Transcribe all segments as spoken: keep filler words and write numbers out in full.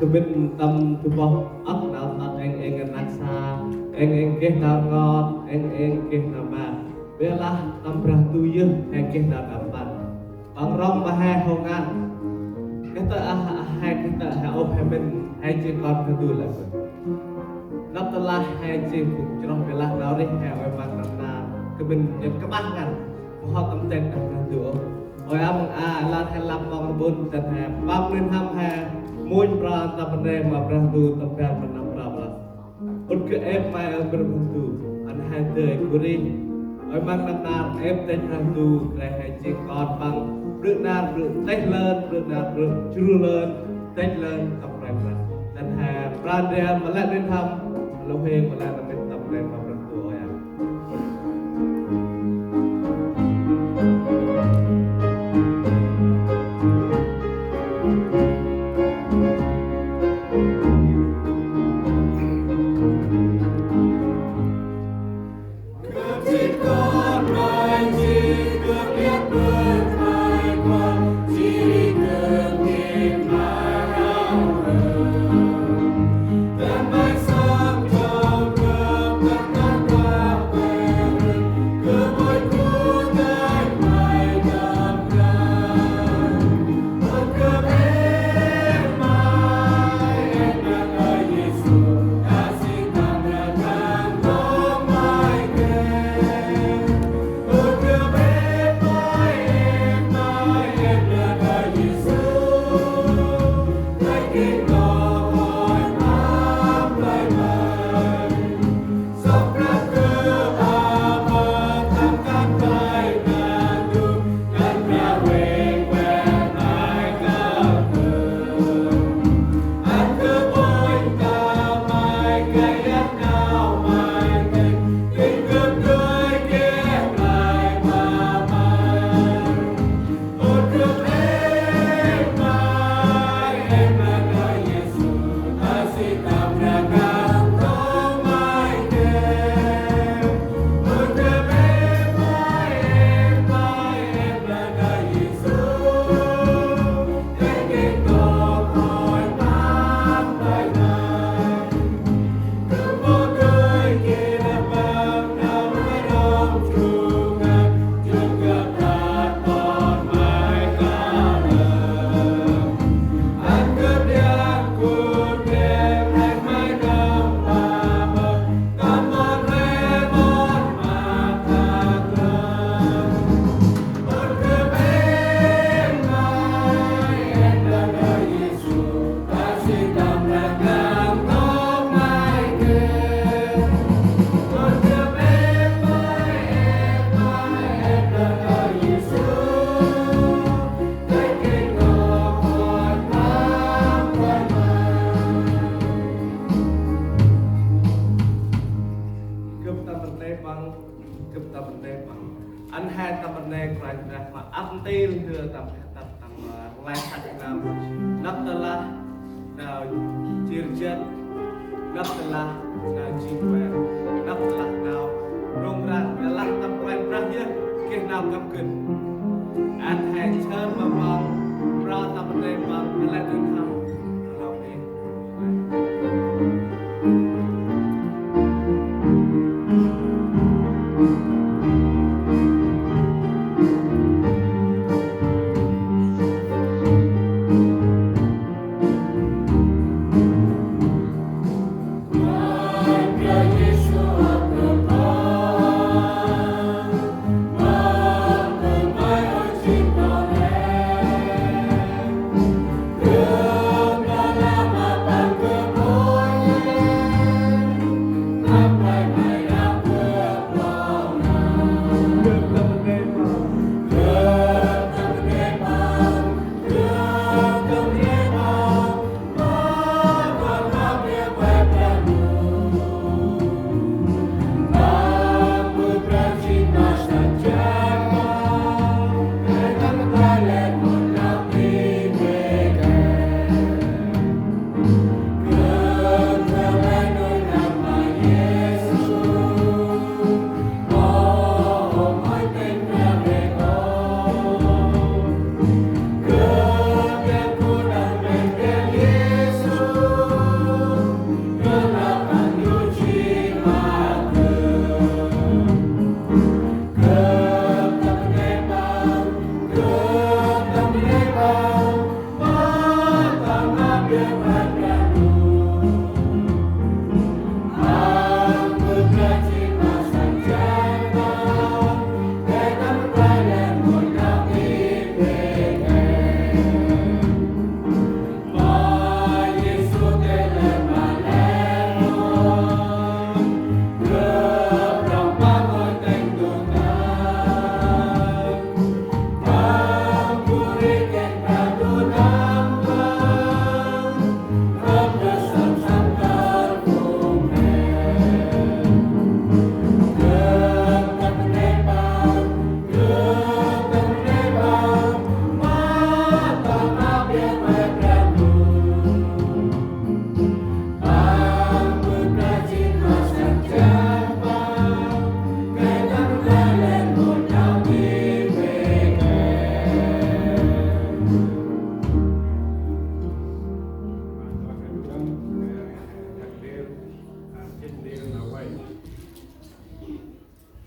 Kơ mĭn tâm du bôk âk nau tât êng êng anak sa, êng êng geh nau ngot, êng êng geh nau ma. Bê lah tâm Brah Ndu yơh he geh nau tâm păng. Păng rŏng ma he hô ngăn. Geh tơ̆ ah, ah, he geh tơ̆ he ôp he mĭn, he jêng kon Brah Ndu lah. Nđâp tơlah he jêng phung chroh bê lah nau rêh he ôi măng nâm nar. Kơ mĭn nhŭp kơpah ngăn. Mâu hŏ tâm têk Brah Ndu ôh. Ôi a măng a, lar he lăp măng rbŭn, dăn he păng nuih n'hâm he, mŭnh prao tâm rnê ma Brah Ndu tâm ban ma năm prao prao. Ŭt gâp êp May ơ Brah Ndu, ăn he dơi gŭ rêh. Ôi măng nâm nar êp têk Brah Ndu, kre he jêng kon păng, ƀrư̆ nar ƀrư̆ têk lơn, ƀrư̆ nar ƀrư̆ jru lơn, têk lơn tâm rnê prao. Dăn he pran ria ma lĕ nuih n'hâm, lôh hêng ma lĕ tâm rnê ma Brah Ndu ôi a. Gâp tâm rnê păng, gâp tâm rnê păng. Ăn he tâm rnê Kôranh Brah ma ăp ntil ndơ tâm he tât tâm, ơ, rnglay săk nau. Nđâp tơlah nau jêr jăn, nđâp tơlah nau jêng kuer, nđâp tơlah nau rŭng răng, tơlah tâm Kôranh Brah yơh geh nau kăp gĭt. Ăn he jêr ma păng, prao tâm rnê păng, lĕ nuih n'hâm.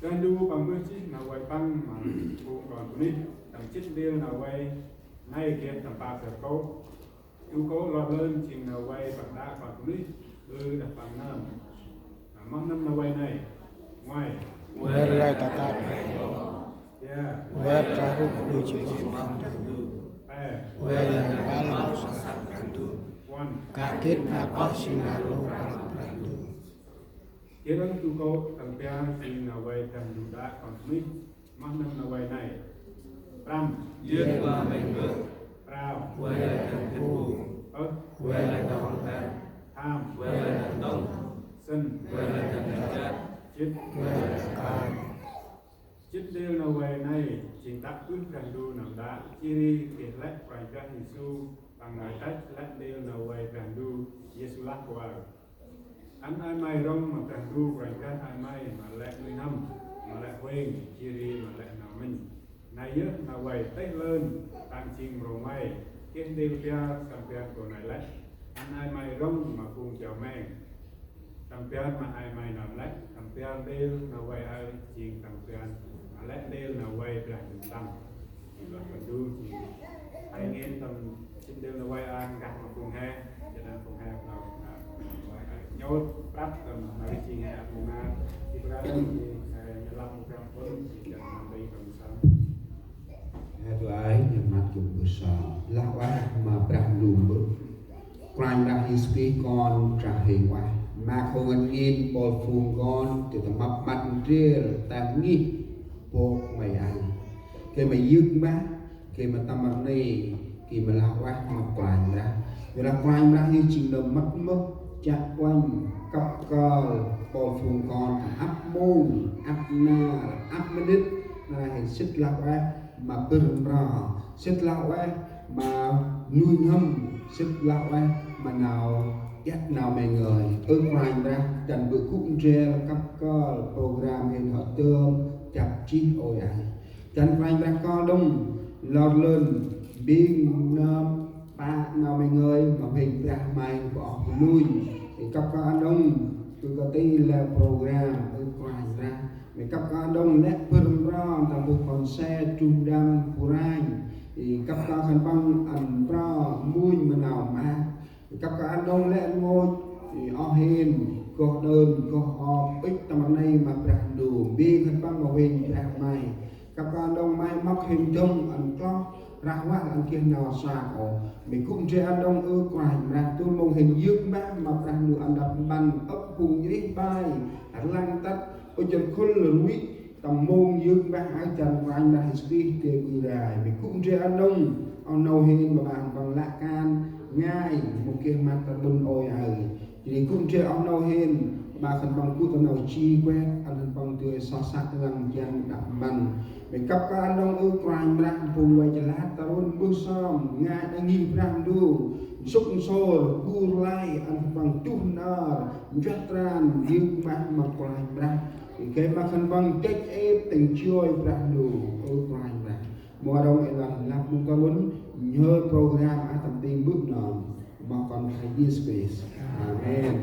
Kơnh du păng mbơh jêh nau vay păng ma phung kon bunuyh, tâm jât ndrel nau vay nây geh tâm pă bar kô̆. Du kô̆ lor lơn jêng nau vay păng đă kon bunuyh, ơ đah păng nơm. Moh nơm nau vay nây? Nguay. Nguay lơi ta tap. Ya. Nguay ta rŭ du jêng păng du. Pe. Nguay lơi ta pal sa păng du. Puăn. Kah gĭt nau kô̆ jêng nau lôr păng du. Jêh ri du kô̆ tâm bar jêng nau vay păng du đă kon bunuyh. Moh nơm nau vay nây? Prăm. Yơk ma meng gơ̆. Prao. Vay lơi dăn gĭt bu. Ơh. Vay lơi dăn mpăn. Pham. Vay lơi dăn ntŭng. Sĭn. Vay lơi dăn jăt. Jêt. Vay lơi dăn kan. Jêt ndrel nau vay nây jêng tă bơh Brah Ndu nơm đă, jêh ri geh lĕ Kôranh Brah Yêsu Păng ngơi têch lĕ ndrel nau vay Brah Ndu, Yêsu lah kuăl: Ăn ay may rŏng ma Brah Ndu Kôranh Brah ay may ma lĕ nuih n'hâm, ma lĕ huêng, jêh ri ma lĕ nau mĭn. Nây yơh nau vay têh lơn, Păng jêng mrô may. Geh ndrel bar tâm ban kô̆ nây lĕ: Ăn ay may rŏng ma phung chiao meng. Tâm ban ma ay may nơm lĕ, tâm ban ndrel nau vay aơ jêng tâm ban ma lĕ ndrel nau vay Brah Ndu ntăm. Jêng lah Brah Ndu jêng hê ngăn tâm jêng ndrel nau vay aơ, nkah ma phung he, jêng lah phung he nau, a, nau vay aơ nhôt prăp tâm nau jêng he ăp mông a, jêng Brah Ndu jêng he nhŏng lăp mông Brah Ndu jêng jêng nau vay tâm sâm. He tu ai nhŏng măt gŭ bơh sơm. Lah ueh ma Brah Ndu bơh. Kôranh Brah Yêsu Krist Kon Brah hên ueh. Ma khân ngăn ngên mpôl phung kon, dơi tâm mâp măt ndrel, ta ngih, bôk may aơ. Gay ma yơk mbah, gay ma tâm rnê, gay ma lah ueh ma Kôranh Brah. Yor lah Kôranh Brah Yêsu jêng nơm mât mơh, chiă uănh, kăp kơl, mpôl phung kon, ăp mông, ăp nar, ăp mnĭt, nar hên sĭt lah ueh ma bơ̆ mra, sĭt lah ueh ma nuih n'hâm, sĭt lah ueh ma nau iăt nau meng ngơi. Ơ Kôranh Brah, dăn bơ̆ gŭ ndrel kăp kơl program hên hŏ tơm dăp jêh ôi aơ. Dăn Kôranh Brah kơl đŏng lor lơn mbêng nơm pă nau meng ngơi ma huêng Brah May bu oh bu lunh. Ê, kăp kơl đŏng, bơ̆ kơt ti lĕ program, ơ Kôranh Brah. Mê kăp kơl đŏng lĕ bơ̆ mra, tâm bơ̆ kon se, trung đam, bu ranh. Ê, kăp kơl khân păng ăn mra, mbuñ ma nau mah. Ê, kăp kơl đŏng lĕ rngôch, ê, oh hên, goh đơn, goh ôp, ŭch tâm rnê ma Brah Ndu, mbêng khân păng ma huêng Brah May. Kăp kơl đŏng may mâp hên dŏng ăn kloh, rah vah ăn geh nau sa ôh. Mê gŭ ndrel ăn đŏng ơ Kôranh Brah, tơl mông hên yơk mbah ma Brah Ndu ăn đăp mpăn, ăp phung nhrih bai, rlăng tât, ŭch rkhŭl rvĭ, tâm mông yơk mbah aơ dăn Kôranh Brah Yêsu Krist geh ƀư rai. Mê gŭ ndrel ăn đŏng, oh nô hên ma bah khân păng lăp kan, ngai, mâu geh măt tâm ƀon ôi aơ. Jêh ri gŭ ndrel oh nô hên, ma khân păng gŭ tâm nau ji kuet, ăn khân păng dơi soh săk lăng jan đăp mpăn. Mê kăp kơl ăn đŏng ơ Kôranh Brah, phung vay jêh lah ta run mbơh sơm, ngai đah ngih Brah Ndu, nsŭk nsôr, gŭ rlay, ăn khân păng tuh nar, njuăt tran, yơk mbah ma Kôranh Brah. Gay ma khân păng dăch êp tĭng joi Brah Ndu, ơ Kôranh Brah. Mâu rŏng ê lah lăp mông ta run, nhhơr program a tâm ti mbơ̆ nơm. Ma Kon Brah Yêsu Krist. Amen.